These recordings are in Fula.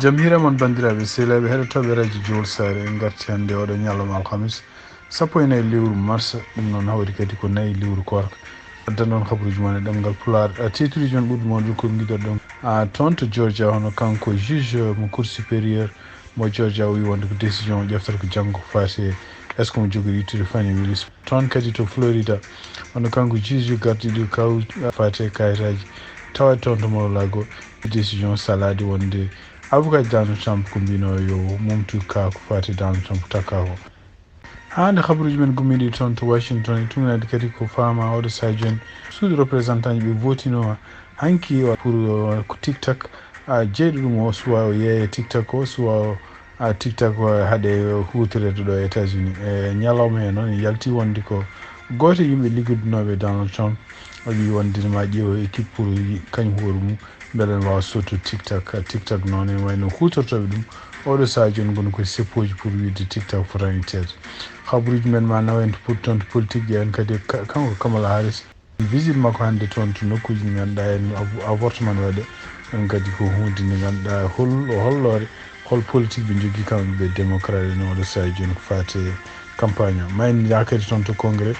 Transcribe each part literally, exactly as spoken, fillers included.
Jam hiire mon, banndiraaɓe sehilaaɓe heɗotooɓe radio Jowol Saare. En ngarti hannde oɗo ñalawma alhamis, sappo e nayi lewru mars, ɗum noon hawri kadi ko nayi lewru koorka. Addan on habaruuji mon e ɗemngal Pulaar. A, tiitruuji mon ɓurɗi mon ko ngiɗoɗon. A, toon to Georgia, hono kanko juge mo Cour supérieure mo Georgia, o wi wonde ko décision o ƴeftata ko janngo, faati e est-ce que mo jogori ittude Fani Willis. Toon kadi to Florida, hono kanko juge gardiiɗo kaw, faati e kayitaaji tawa toon to Mar-a-Lago, décision salaade wonde avocat Donald Trump ko mbino yo mumtu ka ko faati Donald Trump takka ko. Haa nde habaruuji men gummiiɗi toon to Washington, e tuugnaade kadi ko faama oɗo sahaa jooni suudu représentant ɓe vootino hanki o pour, uh, ko TikTok, a, jeyɗo ɗum o suwa o yeeya TikTok o suwa o, a, TikTok o haɗe huutoreede ɗo e États-Unis. E ñalawma he noon, en yalti wonde ko gooto e yimɓe liggidunooɓe Donald Trump, o wi wonde ma ƴeew équipe pour kañum hoore mum, mbele ne waawa sottude TikTok. TikTok noon ene wayi no huutortooɓe ɗum oɗo sahaa jooni ngoni koye seppooji pour wiide TikTok fotaani itteede. Habaruuji men ma nawa en to pol-, toon to politique, ƴeewen kadi ka-, kanko Kamala Harris, visite makko hannde toon to nokkuuji ɗi ngannduɗaa en av-, avortement ne waɗe. Ɗum kadi ko huunde nde ngannduɗaa hol-, holloore hol politique ɓe njogii kamɓe ɓe démocrate en oɗo sahaa jooni ko faati e campagne o. Ma en njah kadi toon to Congrès,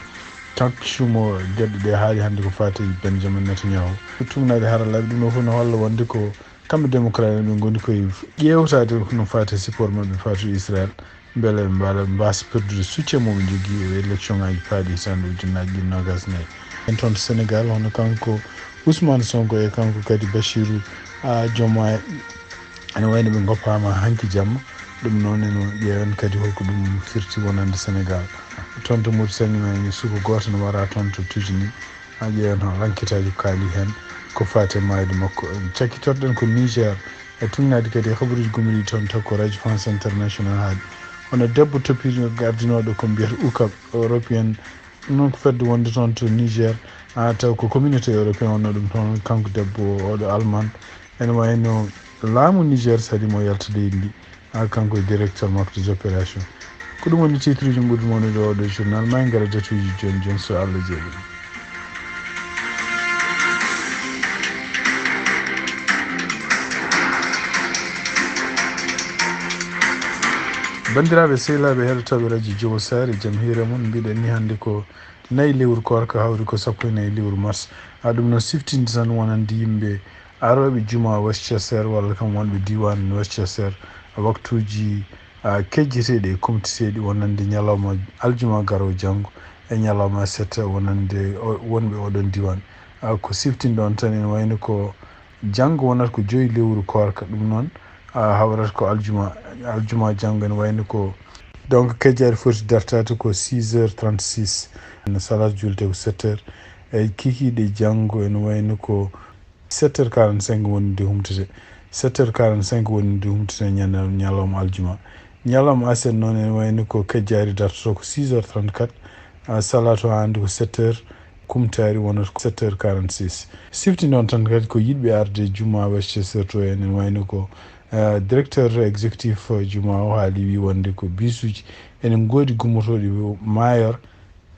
Chuck Schumer, geɗe ɗe haali hannde ko faati e Benjamin Netanyahu. Tuugnaade haralaaɓe, ɗum ɗo fof no holla wonde ko kamɓe démocrate en ɓe ngoni koye ƴeewtaade no faati e support maɓɓe faati e Israël, mbele ɓe mbaɗa, mbaasa perdude soutien mo ɓe njogii e élection ngaji paaɗi hitaande ujunnaaji ɗiɗi noogaas e nayi. En toon to Sénégal, hono kanko Ousmane Sonko e kanko kadi Bassirou, a, Diomaye, ene wayi no ɓe ngoppaama hanki jamma. Ɗum noon, en ƴeewen kadi holko ɗum firti wonande Sénégal. Toon to Mauritanie, suka gooto no wara toon to Tujini. A ƴeewan hono enquêteaji ko kaali heen ko faati e maayde makko. Cakkitorɗen ko Niger, e tuugnaade kadi e habaruuji gomɗiɗi toon taw ko Radio France International haali. Hono debbo toppitiiɗo gardinooɗo ko mbiyata UCAB, European, noon ko fedde wonde toon to Niger, a, taw ko Communauté Européenne wonnoo ɗum toon, kanko debbo oɗo Alman. Ene wayi no laamu Niger sali mo yalta leydi ndi, a, kanko e directeur makko des opérations. Ko ɗum woni tiitruuji ɓurɗi mawnude oɗo journal. Ma en ngara datuuji jooni jooni so Allah jaɓi. Banndiraaɓe sehilaaɓe heɗotooɓe radio Jowol Saare, jam hiire mon. Mbiɗen ni hannde ko nayi lewru koorka, hawri ko sappo e nayi lewru mars. A, ɗum noon siftinde tan wonande yimɓe arooɓe juma Westchester walla kam wonɓe diiwaan Westchester, waktuuji, a, kejjeteeɗi e kumteteeɗi wonande ñalawma aljuma garoowo janngo e ñalawma aset wonande o-, wonɓe oɗon diiwaan. A, ko siftinde on tan ene wayno ko janngo wonata ko joyi lewru koorka, ɗum noon, a, hawrata ko aljuma, aljuma janngo ene wayno ko, donc, kejjaari foti dartaade ko six heures trente-six, salaatu juultee ko sept heures, e kikiiɗe janngo ene wayno ko sept heures quarante-cinq woni nde humtete. Sept heures quarante-cinq woni nde humtete ñande, ñalawma aljuma. Ñalawma aset noon ene wayno ko kejjaari dartoto ko six heures trente-quatre, a, salaatu hannde ko sept heures, kumtaari wonata ko sept heures quarante-six. Sifti noon tan kadi ko yiɗɓe arde juma Westchester to en, ene wayno ko, a, directeur exécutif juma o haali, wi wonde ko bisuuji ene ngoodi gummotooɗi Mayor,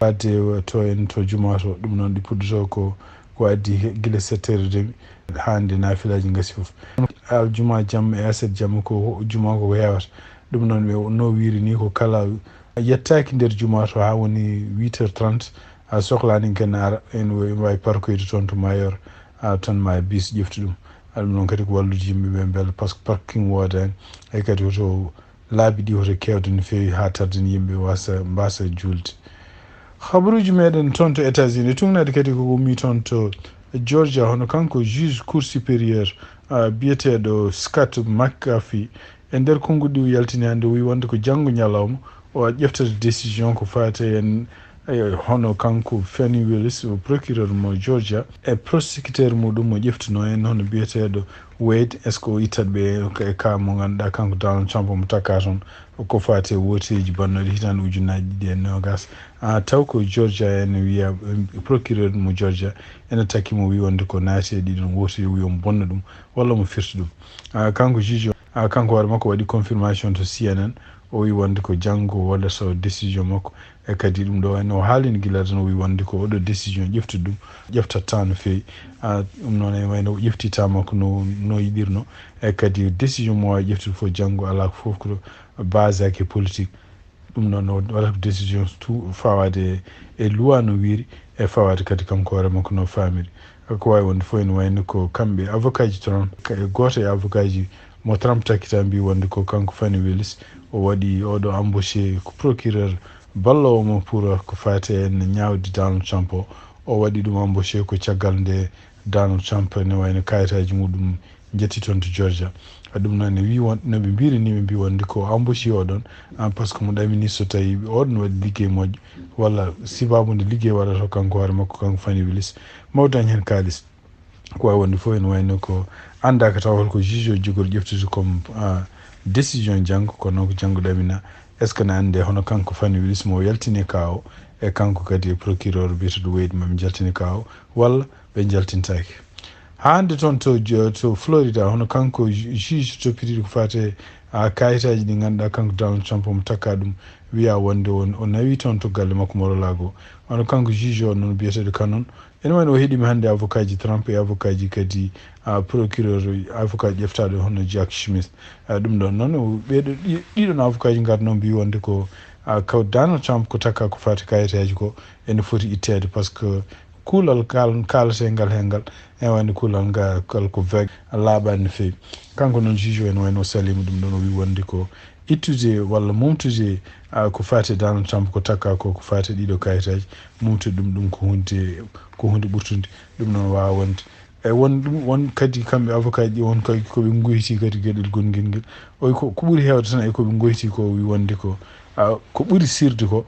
Wadde to en to juma to, ɗum noon ɗi puddoto ko, ko addi he-, gila sept heures et demi haa nde naafilaaji ngasi fof. Aljuma jamma e aset jamma ko juma ko ko heewata. Ɗum noon ɓe no wiiri ni ko kala yettaaki nder juma to haa woni huit heures trente, a sohlaani ken ara, en wa-, en waawi parkoyde toon to Mayor, a toon ma bis ƴeftu ɗum. A ɗum noon kadi ko wallude yimɓe ɓe mbela parce que parking woodaani. E kadi hoto laabi ɗi hoto keewde no feewi haa tardini yimɓe wasa, mbasa juulde. Habaruuji meɗen toon to États-Unis, tuugnaade kadi ko ummii toon to Georgia, hono kanko juge Cour supérieure, a, biyeteeɗo Scott McAfee, e nder konnguɗi ɗi o yaltini hannde, o wi wonde ko janngo ñalawma o ƴeftata décision ko faati en, e hono kanko Fani Willis, o procureur mo Georgia, e prosecuteur muɗum mo ƴeftunoo en, hono biyeteeɗo Wade, est-ce que o ittat ɓe e cas mo ngannduɗaa kanko Donald Trump omo takka toon, ko faati e wooteeji bannooɗi hitaande ujunnaaji ɗiɗi e noogaas? A, taw ko Georgia ene wiya, eh, procureur mo Georgia ene takki mo, wi wonde ko naati e ɗiɗon wooteeji, wi omo bonna ɗum walla omo firti ɗum. A, kanko juge o, a, kanko hoore makko waɗi confirmation to C N N, O wi wonde ko janngo o waɗata décision makko. E kadi ɗum ɗo wayno o haalino gila tan, o wi wonde ko oɗo décision ƴeftude ɗum, ƴeftataa no feewi. Ah, ɗum noon e wayno o ƴeftitaama ko no, no yiɗirno. E kadi décision mo waawi ƴeftude fof janngo alaa ko fof ko basé e politique. Ɗum noon o waɗata ko décision tout fawaade e loi no wiiri, e fawaade kadi kanko hoore makko no faamiri. Ko waawi wonde fof ene wayno ko kamɓe avocat ji Trump, ka-, gooto e avocat ji mo Trump takkita mbi wonde ko kanko Fani Willis, o waɗi oɗo embauché ko procureur balloowo mo pour ko faati e ñaawde Donald Trump o. O waɗi ɗum embauché ko caggal nde Donald Trump ne wayno kayitaaji muɗum njetti toon to Georgia. Ɗum noon ne wi won, no ɓe mbiri ni, ɓe mbi wonde ko embauché oɗon, ah, par ce que mo ɗamini so tawi oɗon waɗi liggey moƴƴo, walla sibabu nde liggey waɗata kanko hoore makko, kanko Fani Willis, ma o dañ heen kaalis. Ko waawi wonde fof ene wayno ko anndaaka taw holko juge o jogori ƴeftude comme, ah, décision janngo, kono noon ko janngo ɗamina. Est ce que ne annde hono kanko Fani Willis mo yaltini ka o, e kanko kadi e procureur biyeteɗo Wade maɓe njaltini ka o, walla ɓe njaltintaake? Haa hannde toon to jo-, to Florida, hono kanko ju-, juge toppitiiɗo ko faati e, ah, kayitaaji ɗi ngannduɗaa kanko Donald Trump omo takka ɗum, wiya wonde on, o nawi toon to galle makko Mar-a-Lago. Hono kanko juge o noon biyeteeɗo Cannon, ene wayno o heɗiima hannde avocat ji Trump e avocat ji kadi, ah, procureur, avocat ƴeftaaɗo hono Jack Smith. Ah, ɗum ɗoon noon, o, ɓeeɗo ɗi-, ɗiɗon avocat ji ngarno mbi wonde ko, ah, ko Donald Trump ko takka ko faati kayitaaji ko ene foti itteede, par ce que kuulal kal-, kaaletee ngal heen ngal, ene wayno kuulal ngal ko vague, laaɓaani no feewi. Kanko noon juge o ene wayno o saliima ɗum ɗoon, o wi wonde ko ittude walla mumtude, ah, ko faati e Donald Trump ko takka ko, ko faati e ɗiɗo kayitaaji, mumtude ɗum, ɗum ko huunde, ko huunde ɓurtunde. Ɗum noon waawa wonde. E won ɗum, won kadi kamɓe avocat ji, won kadi ko ɓe ngoyti kadi geɗel gonngel ngel. O wi ko, ko ɓuri heewde tan e ko ɓe ngoyti ko, o wi wonde ko, ah, ko ɓuri sirde ko,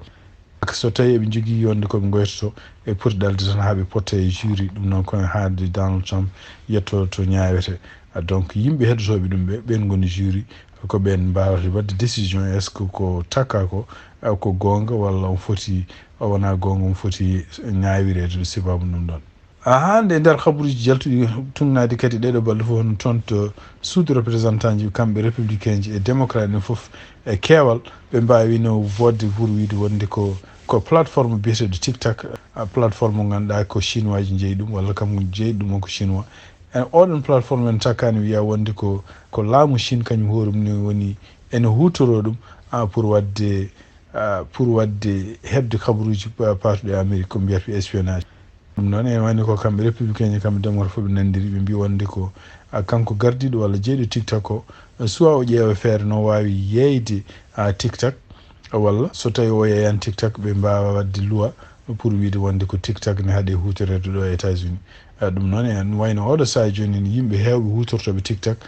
so tawi eɓe njogii wonde ko ɓe ngoytoto, e poti ɗalde tan haa ɓe potta e jury, ɗum noon ko haalde Donald Trump yetto to ñaawete. Ah, donc yimɓe heɗotooɓe ɗum ɓe, ɓeen ngoni jury, ko ɓeen mbaawata waɗde décision, est ce que ko takka ko, ah, ko goonga walla on foti, o wonaa goonga, on foti ñaawireede sibabu ɗum ɗoon. Ahaa, nde nder kabaruuji jaltuɗi tuugnaade kadi ɗeeɗo balɗe fof, hono toon to Sud, représentant ji kamɓe républicain ji e démocrate en fof e keewal, ɓe mbaawino vote pour wiyde wonde ko, ko plateforme biyeteeɗo TikTok, a, plateforme mo ngannduɗaa ko chinois ji njeyi ɗum, walla kam jeyi ɗum o ko chinois. E oɗon plateforme en takkaani wiya wonde ko, ko laamu Chine kañum hoore mum ne woni ene huutoroo ɗum, a, pour waɗde, a, pour waɗde heɓde kabaruuji pa-, paatuɗi e Amérique ko mbiyata espionnage. Ɗum noon ene wayno ko kamɓe républicain ji, kamɓe démocrate fof ɓe nanndiri, ɓe mbi wonde ko, a, kanko gardiiɗo walla jeyɗo TikTok o, soit o ƴeewa feere no waawi yeeyde, a, TikTok, walla so tawi o yeeyani TikTok ɓe mbaawa waɗde loi pour wiyde wonde ko TikTok ne haɗe huutoreede ɗo e États-Unis. A, ɗum noon ene wayno oɗo sahaa jooni ni yimɓe heewɓe huutortooɓe TikTok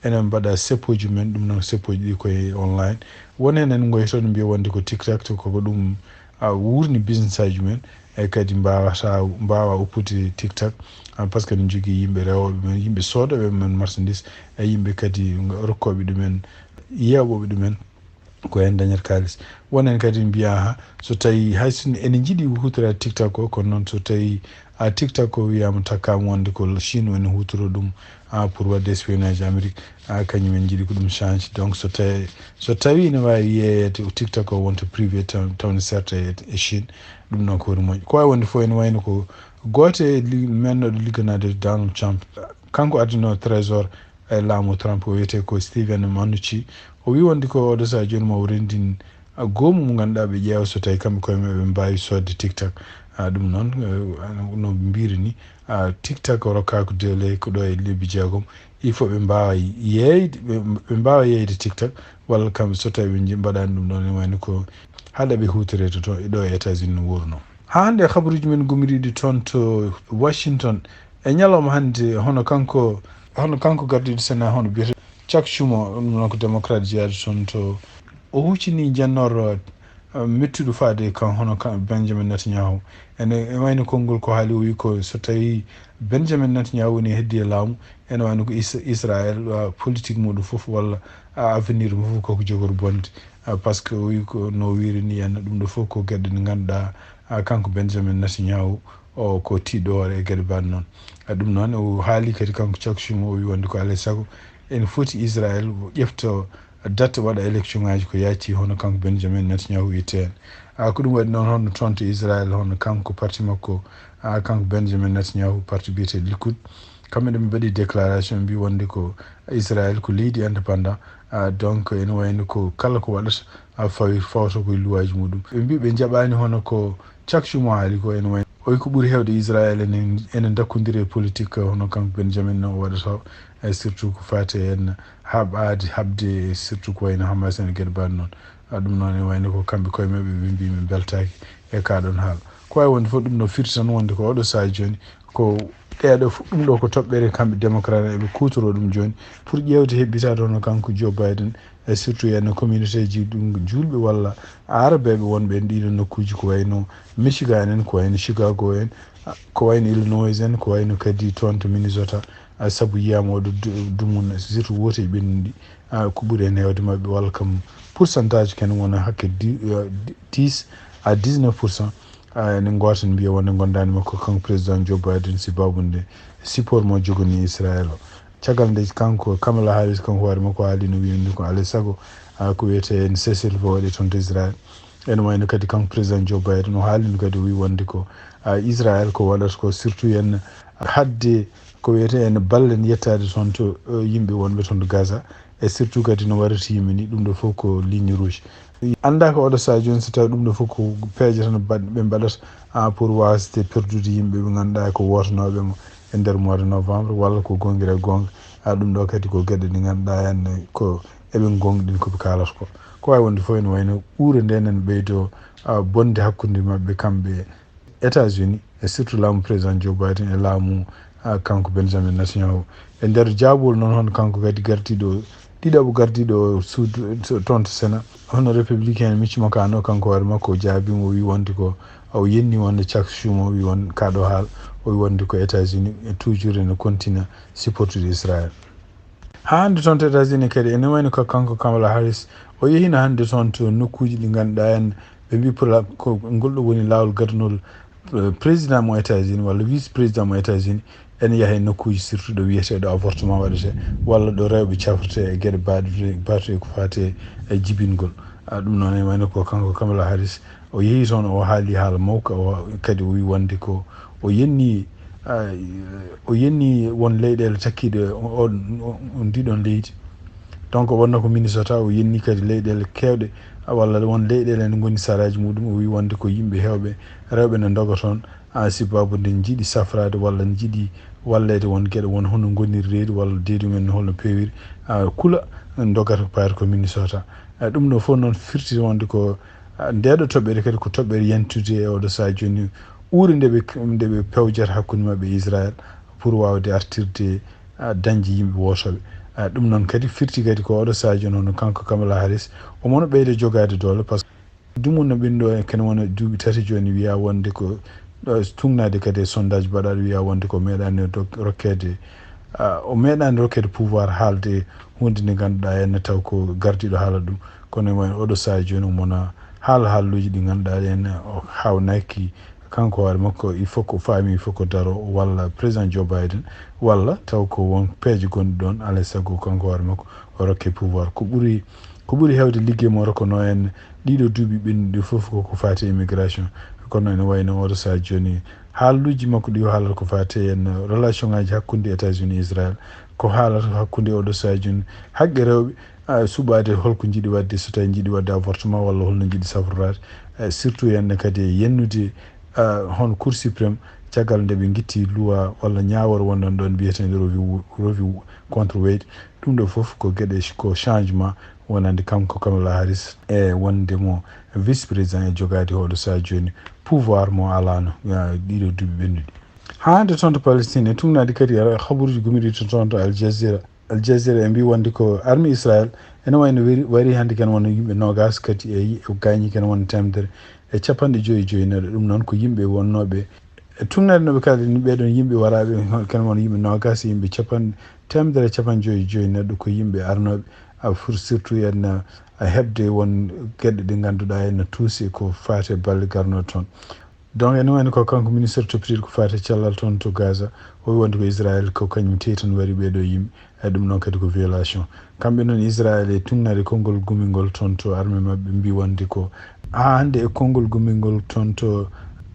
enen mbaɗa seppooji men, ɗum noon seppooji ɗi koye online. Won heen en ngoyto no mbiya wonde ko TikTok to koko ɗum, a, wuurni business aji men, e kadi mbaawata, mbaawa uppude TikTok, a, par ce que ne jogii yimɓe rewooɓe men, yimɓe soodooɓe men marchandise, e yimɓe kadi rokkooɓe ɗumen, yeeɓooɓe ɗumen, ko heen dañata kaalis. Won heen kadi mbiya, ha, so tawi hay sinno ene njiɗi huutoraade TikTok o, kono noon so tawi, a, TikTok o wiyaama takkaama wonde ko Chine woni huutoro ɗum, a, pour waɗde espionnage Amérique, a, kañum en njiɗi ko ɗum change. Donc so tawi, so tawi ene waawi yeeyeede TikTok o wonto privé taw, tawde serta e, e Chine, ɗum noon ko woni moƴƴi. Ko waawi wonde fof ene wayno ko gooto e li-, mennoɗo ligganaade Donald Trump. Kanko addino trésor e laamu Trump o wiyetee ko Steven Mnuchin. O wi wonde ko oɗo sahaa jooni ma o renndin, a, goomu mo ngannduɗaa ɓe ƴeewa so tawi kamɓe koye maɓɓe ɓe mbaawi soodde TikTok. A, ɗum noon, e, no ɓe mbiri ni, a, TikTok o rokkaaka délai ko ɗo e lebbi jeegom. Il faut ɓe mbaawa yeeyde, ɓe, ɓe mbaawa yeeyde TikTok, walla kamɓe so tawi ɓe nji-, mbaɗaani ɗum ɗoon, ene wayno ko haɗa ɓe huutoreede to e ɗo e États-Unis no wuurno. Haa hannde e kabaruuji men gummiriiɗi toon to Washington, e ñalawma hannde, hono kanko, hono kanko gardiiɗo Sénat, hono biyeteeɗo Chuck Schumer, ɗum noon ko démocrate jeyaaɗo toon to, o huccini jennor, eh, mettuɗo faade kan, hono kan Benjamin Netanyahu. Ene, e wayno konngol ko haali, o wi ko so tawi Benjamin Netanyahu woni heddi e laamu, ene wayno ko Is-, Israël, ah, politique muɗum fof walla, ah, avenir mum fof koko jogori bonde. Ah, par ce que o wi ko no wiiri ni, en ɗum ɗo fof ko geɗe ɗe ngannduɗaa, ah, kanko Benjamin Netanyahu o ko tiiɗɗo hoore e geɗe mbaɗe noon. Ah, ɗum noon o haali kadi kanko Chuck Schumer, o wi wonde ko alaa e sago ene foti Israël ƴefto, date waɗa élection ngaji ko yacci, hono kanko Benjamin Netanyahu wiyete en. A, ko ɗum waɗi noon, hono toon to Israël, hono kanko parti makko, a, kanko Benjamin Netanyahu, parti biyete Likud, kamɓe ɗum ɓe mbaɗi déclaration, mbi wonde ko Israël ko leydi indépendant. A, donc ene wayno ko kala ko waɗata, a, fawi fawta koye luwaaji muɗum. Ɓe mbi ɓe njaɓani hono ko Chuck Schumer haali ko, ene wayno oy ko ɓuri heewde Israël ene, ene dakkondiri e politique, hono kanko Benjamin no o waɗata o, e surtout ko faati en haɓaade, haɓde, surtout ko wayno Hamas en, geɗe mbaɗ noon. A, ɗum noon ene wayno ko kamɓe koye maɓɓe ɓe mbi min beltaaki e ka ɗon haala. Ko wawi wonde fof, ɗum ɗo firti tan wonde ko oɗo sahaa jooni ko ɗeɗo fof, ɗum ɗo ko toɓɓere kamɓe démocrate eɓe kutoro ɗum jooni pour ƴeewde heɓɓitaade hono kanko Joe Biden, e surtout e no communauté ji ɗum juulɓe walla arabeɓe wonɓe en ɗiɗo nokkuji, ko wayno Michigan en, ko wayno Chicago en, a, ko wayno Illinois en, ko wayno kadi toon to Minnesota, a, sabu yiyama oɗo du-, dumun surtout woote e ɓennuɗi, a, ko ɓuri en hewde maɓɓe walla kam pourcentage ken wona hakke di-, a, di-, dix à dix-neuf pour cent, a, ene goto mbiya wonde gondani makko kanko président Joe Biden si babunde support mo jogani Israël o. Caggal nde kanko Kamala Harris kanko hoore makko haali no wiyande ko alay sago, a, ko wiyete en cessez-le-feu waɗe toon to Israël. Ene wayno kadi kanko président Joe Biden o haalino kadi o wi wonde ko, a, Israël ko waɗata ko surtout en hadde ko wiyete en ballen yettade toon to, e, yimɓe wonɓe toon to Gaza, e surtout kadi no waɗata yimɓe ni, ɗum ɗo fof ko ligne rouge. Annda ko oɗo sahaa jooni so tawi ɗum ɗo fof ko peeje tan mbaɗ-, ɓe mbaɗata, a, pour wasde perdude yimɓe ɓe ngannduɗaa ko wootanoɓe mo e nder mois de novembre walla ko gongira gonga. A, ɗum ɗo kadi ko geɗe ɗe ngannduɗaa en ko eɓe gonga ɗin ko ɓe kaalata ko. Ko wawi wonde fof ene wayno ɓuure nde nen ɓeydo, a, bonde hakkunde maɓɓe kamɓe États-Unis, e surtout laamu président Joe Biden e laamu, a, kanko Benjamin Netanyahu. E nder jaabol noon, hono kanko kadi gardiiɗo, ɗiɗaɓo gardiiɗo suudu toon to Sénat, hono républicain Mitch McConnell, kanko hoore makko o jaabiima, o wi wonde ko, o yenni wonde Chuck Schumer, o wi won kaɗo haal, o wi wonde ko États-Unis e toujours ene continue supportude Israël. Haa hannde toon to États-Unis kadi, ene wayno ko kanko Kamala Harris, o yehino hannde toon to nokkuuji ɗi ngannduɗaa en, ɓe mbi pour la, ko ngol ɗo woni laawol gadanol, eh, président mo États-Unis walla vice président mo États-Unis, ene yaha e nokkuuji surtout ɗo wiyeteeɗo avortement waɗete, walla ɗo rewɓe cafrete e geɗe baɗe, baɗe ko faati e jibingol. A, ɗum noon ene wayno ko kanko Kamala Harris, o yehi toon, o haali haala mawka, o kadi o wi wonde ko o yenni, a, o yenni won leyɗeele takkiiɗe o, o, o, on ndiɗon leydi. Donc wonno ko Minnesota, o yenni kadi leyɗeele keewɗe, a, walla won leyɗeele ene ngoni saraaji muɗum, o wi wonde ko yimɓe heewɓe, rewɓe ne ndoga toon, a, sibabu nde njiɗi safraade walla njiɗi walleede won geɗe won hono ngoniri reedu walla deedi mumen no holno peewiri, a, kula ndogata ko paari ko Minnesota. A, ɗum ɗo fof noon firti wonde ko, a, ndeɗo toɓɓere kadi ko toɓɓere yantude e oɗo sahaa jooni, ɓuure nde ɓe, nde ɓe pewjata hakkunde maɓɓe e Israël pour wawde artirde, a, dañde yimɓe wootoɓe. A, ɗum noon kadi firti kadi ko oɗo sahaa jooni hono kanko Kamala Harris, omo no ɓeyda jogaade doole, par ce que dumunna ɓen ɗo en kene wona duuɓi tati jooni wiya wonde ko, ɗo tugnaade kadi e sondage baɗaaɗo wiya wonde ko meeɗaani dok-, rokkeede, a, o meeɗaani rokkeede pouvoir haalde huunde nde ngannduɗaa henne taw ko gardiiɗo haala ɗum. Kono e wayno oɗo sahaa jooni omo na haala haalluuji ɗi ngannduɗaa henne o haawnaki kanko hoore makko, il faut ko faami, il faut ko daro walla président Joe Biden, walla taw ko won peeje gonɗe ɗon, alay sago kanko hoore makko o rokke pouvoir. Ko ɓuri, ko ɓuri heewde liggey mo rokkono en ɗiɗo duuɓi ɓennuɗi fof ko ko faati e immigration. Kono ene wayno oɗo sahaa jooni haalluuji makko ɗi o haalata ko faati en relation ngaji hakkunde États-Unis Israël, ko haalata hakkunde oɗo sahaa jooni haqqe rewɓe, a, suɓaade holko njiɗi waɗde, so tawi njiɗi waɗde avortement walla holno njiɗi safroraade, a, surtout henne kadi e yennude, a, hono Cour suprême, caggal nde ɓe ngitti loi walla ñaawore wonɗon ɗon biyeteende Roe v. Roe v. Contre Wade. Ɗum ɗo fof ko geɗe ch-, ko changement wonande kanko Kamala Harris e wonde mo vice président e jogaade oɗo sahaa jooni pouvoir mo alaano, a, ɗiɗo duuɓi ɓennuɗi. Haa hannde toon to Palestine, e tugnaade kadi e habaruuji gummidiiɗi toon to Al Jazeera. Al Jazeera e mbi wonde ko armée Israël ene wayno wari, wari hannde ken wona yimɓe noogas kadi e yi-, gaañi ken wona teemedere e capanɗe joyi e joyi neɗɗo. Ɗum noon ko yimɓe wonnooɓe e tugnaade no ɓe kaaldi ni, ɓee ɗoon yimɓe waraaɓe ken wona yimɓe noogas e yimɓe capanɗe, teemedere e capanɗe joyi e joyi neɗɗo ko yimɓe arnooɓe a fur surtout en a heɓde won geɗe ɗe ngannduɗaa en no tuusi ko faati e balle garnooɗe toon. Donc ene wayno ko kanko ministre toppitiiɗo ko faati e cellal toon to Gaza, o wi wonde ko Israël ko kañum tey tan wari ɓeeɗo yimɓe. E ɗum noon kadi ko violation. Kamɓe noon Israël e tuugnaade konngol gummingol toon to armée maɓɓe, mbi wonde ko haa hannde e konngol gummingol toon to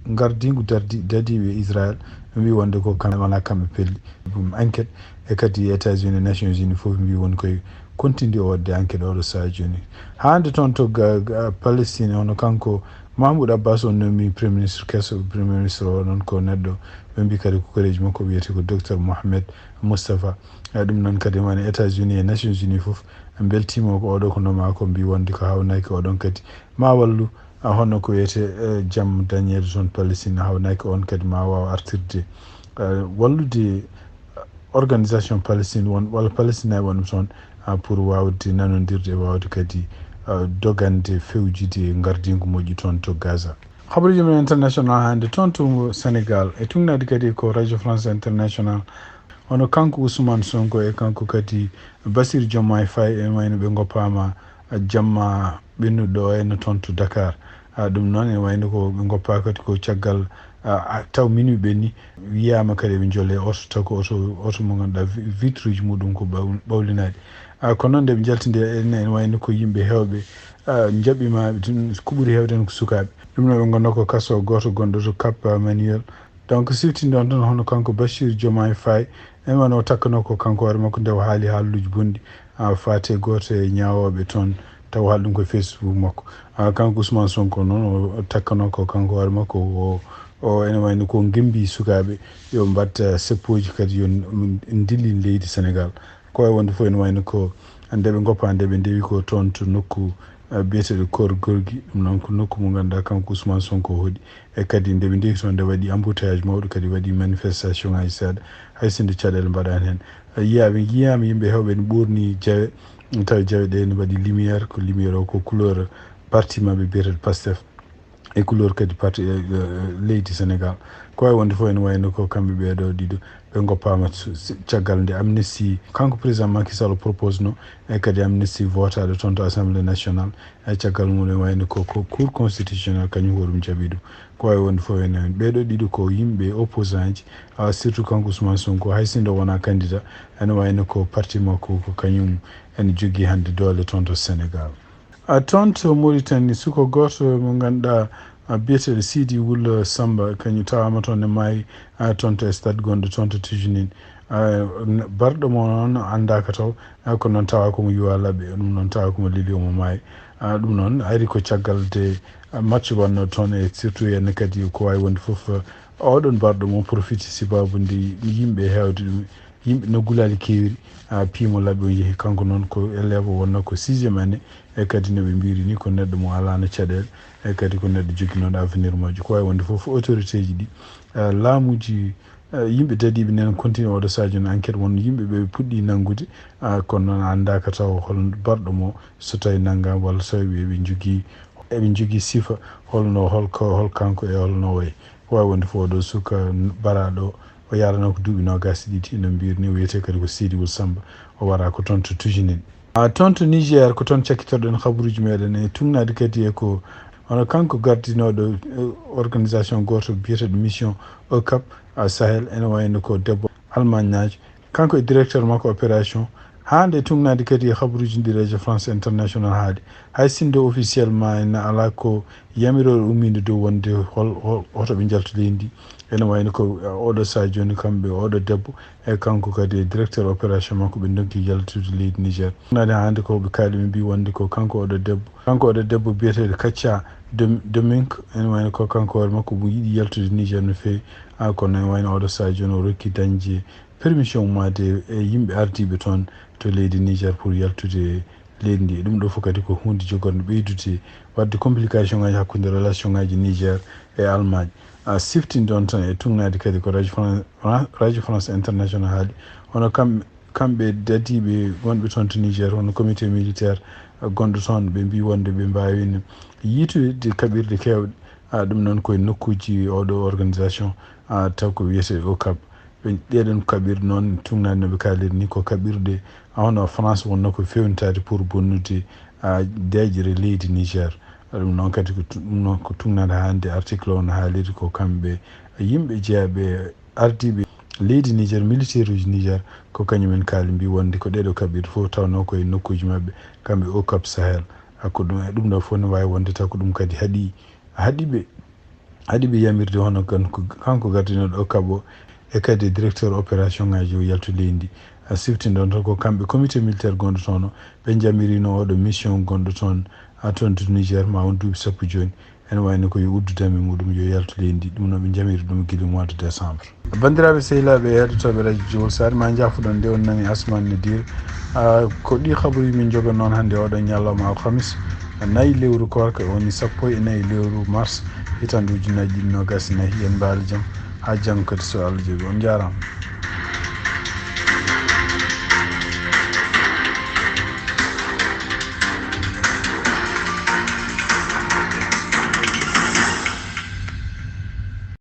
ngardiingu dardi dadiiɓe Israël, mbi wonde ko kamɓe wonaa kamɓe pelli. Ɗum enquête e kadi États-Unis, Nations Unies fof mbi woni koye kontindi o waɗde enquête oɗo sahaa jooni. Haa hannde toon to Ga- Ga- Palestine, hono kanko Mahmoud Abbas on nomi premier ministre keso, premier ministre o noon ko neɗɗo ɓe mbi kadi ko koreeji makko wiyete ko docteur Mohamed Moustapha. E ɗum noon kadi woni États-Unis e Nations Unies fof mbeltiima ko oɗo ko noma ko mbi wonde ko hawnaaki oɗon kadi ma wallu, a, hono ko wiyete, e, jam dañeede toon Palestine, hawnaaki on kadi ma waaw artirde, e, wallude organisation Palestine won walla Palestine ay wonɓe toon, a, pour waawde nanondirde e waawde kadi, a, dogande fewjude ngardiingu moƴƴi toon to Gaza. Habaruuji men international hannde toon to Sénégal e tuugnaade kadi ko Radio France International. Hono kanko Ousmane Sonko e kanko kadi Bassirou Diomaye Faye en wayno ɓe ngoppaama jamma ɓennuɗo o henna toon to Dakar. A, ɗum noon ene wayno ko ɓe ngoppaa kadi ko caggal, a, a, taw minuit ɓenni, wiyaama kadi eɓe njolle oto, taw ko oto, oto mo ngannduɗaa vi- vitre uji muɗum ko ɓaw- ɓawlinaaɗi. A, kono noon nde ɓe njaltinde en ene wayno ko yimɓe heewɓe, a, njaɓɓiima ɗum ko ɓuri heewde heen ko sukaaɓe. Ɗum noon ɓe ngonnoo ko kaso gooto gonɗo to Cap Manuel. Donc siftinde on tan hono kanko Bachir Diomaye Faye, en wano o takkanoo ko kanko hoore makko nde o haali haaluuji bonɗi, a, faate gooto e ñaawooɓe toon, taw haali ɗum ko e Facebook makko. A, kanko Ousmane Sonko noon o takkanoo ko kanko hoore makko o, o ene wayno ko ngemmbi sukaaɓe yo mbaɗ, a, seppooji kadi yo n- ndillin leydi Sénégal. Ko wawi wonde fof ene wayno ko nde ɓe ngoppa nde ɓe ndewi ko toon to nokku, a, biyeteeɗo Koor Gorgui, ɗum noon ko nokku mo ngannduɗaa kanko Ousmane Sonko hoɗi. E kadi nde ɓe ndewi toon nde waɗi embouteillage mawɗo, kadi waɗi manifestation ngaji seeɗa, hay so nde caɗeele mbaɗaani heen. A, yiyaama, yiyaama yimɓe heewɓe ene ɓoorni jawe, tawi jawe ɗe ene mbaɗi lumière, ko lumière o ko couleur parti maɓɓe biyeteeɗo Pastef e couleur kadi parti, e, e, leydi Sénégal. Ko wawi wonde fof ene wayno ko kamɓe ɓeeɗo ɗiɗo ɓe ngoppaama su- su- caggal nde amnistie kanko président Macky Sall propose no, e kadi amnistie votaɗo toon to Assemblée nationale, e caggal mum ene wayno ko, ko Cour constitutionnelle kañum ko ɗum jaɓi ɗum. Ko wawi wonde fof ene ɓeeɗo ɗiɗo ko yimɓe opposant ji, a, surtout kanko Ousmane Sonko hay sinno wona candidat, ene wayno ko parti makko ko kañum ene jogii hannde doole toon to Sénégal. A, toon to Mauritanie, suko gooto mo ngannduɗaa, a, biyeteeɗo Sidi Wul Samba, kañum tawaama toon e maayi, a, toon to stade gonɗo toon to Tijunine. A, n- barɗo mo noon anndaaka taw, a, ko noon tawa ko mo yuwa laɓɓe, ɗum noon tawa ko mo leli omo maayi. A, ɗum noon ari ko caggal de, a, match wonno toon e surtout en kadi ko wawi wonde fof, a, oɗon barɗo mo profiti sababu nde yimɓe heewde ɗum, yimɓe no gulaali keewiri, a, piimo laɓɓe o yehi. Kanko noon ko élève o wonno ko sixième année, e kadi no ɓe mbiri ni ko neɗɗo mo alano caɗeele, e kadi ko neɗɗo joginooɗo avenir moƴƴo. Ko wawi wonde fof autorité ji ɗi, a, laamuji, a, yimɓe dadiiɓe nen continue oɗo sadio no enquête wonno yimɓe ɓe puɗɗi nanngude, a, kono noon anndaka taw hol barɗo mo so tawi nanngama walla so tawi ɓe ɓe jogii eɓe jogii sifa holno hol ko hol kanko e holno o wayi. Ko wawi wonde fof oɗo suka baraɗo o yarano ko duuɓi nogas e ɗiɗi no mbirni o wiyete kadi ko Sidi Wul Samba, o wara ko toon to Tujinin. A, toon to Niger ko toon cakkitorɗen habaruuji meɗen e tugnade kadi e ko hono kanko gardinoɗo, eh, organisation goto biyeteɗo mission OCAP, a, Sahel ene wayno ko debbo Allemagne naajo. Kanko e directeur makko opération. Haa nde tugnade kadi e habaruuji ndi Radio France International haali. Hay sinno officiellement ene alaa ko yamiroore ummiinde dow wonde hol, hol, hoto ɓe njaltu leydi ndi. Ene wayno ko, eh, oɗo saha jooni kamɓe, oɗo debbo, e kanko kadi e directeur opération makko ɓe ndonki yaltude leydi Niger. Tugnade haa hannde ko ɓe kaali ɓe mbi wonde ko kanko oɗo debbo. Kanko oɗo debbo biyeteeɗo Kacha Dom-, Domink, ene wayno ko kanko hoore makko mo yiɗi yaltude Niger no feewi. A, kono ene wayno oɗo saha jooni o rokki dañde permission ummaade e yimɓe ardiiɓe toon to leydi Niger pour yaltude leydi ndi. E ɗum ɗo fof kadi ko huunde jogorde ɓeydude waɗde complication ngaji hakkunde relation ngaji Niger e Allemagne. A, siftinde on tan e tugnade kadi ko Radio Fran-, Fran-, Radio France International haali. Hono kam-, kamɓe dadiiɓe wonɓe toon to Niger, hono comité militaire, a, gonɗo toon, ɓe mbi wonde ɓe mbawino yiitude kaɓirɗe kewɗe. A, ɗum noon koye nokkuji oɗo organisation, a, taw ko wiyete OCAP. Ɓe, ɗeɗon kaɓirɗe noon tugnade no ɓe kaaliri ni ko kaɓirɗe, a, hono France wonno ko fewnitade pour bonnude, a, deeƴre leydi Niger. Ɗum noon kadi ko tu- ɗum noon ko tuŋnata hannde article o no haaliri ko kamɓe yimɓe jeyaɓe ardiiɓe leydi Niger, militaire uji Niger, ko kañumen kaali mbi wonde ko ɗeɗo kaɓirɗe fof tawnoo ko e nokkuuji maɓɓe kamɓe O Cap Sahel. Hakkude ɗum e ɗum ɗo fof ne waawi wonde taw ko ɗum kadi haɗi haɗi ɓe haɗi ɓe yamirde hono kan- ko- kanko gardinooɗo O Cap o e kadi directeur opération ngaji o yaltu leydi ndi. A sifti ɗon tan ko kamɓe comité militaire gonɗo toon o ɓe jamirino oɗo mission gonɗo toon a toon to Niger ma won duuɓi sappo jooni. Ene wayno ko yo uddu dame muɗum yo yaltu leydi ndi ɗum noon ɓe jamiri ɗum gila mois de décembre. Banndiraaɓe sehilaaɓe e heɗotooɓe radio Jowol Saare ma njaafuɗon nde on nani Asman Nadir. Ah, ko ɗi habaruji min njoga noon hannde oɗo ñalawma alhamis nayi lewru koorka woni sappo e nayi lewru mars hitande ujunnaji ɗiɗi nogas e nayi. Yen mbaali jam haa janngo kadi so Allah jaɓi on njaaraama.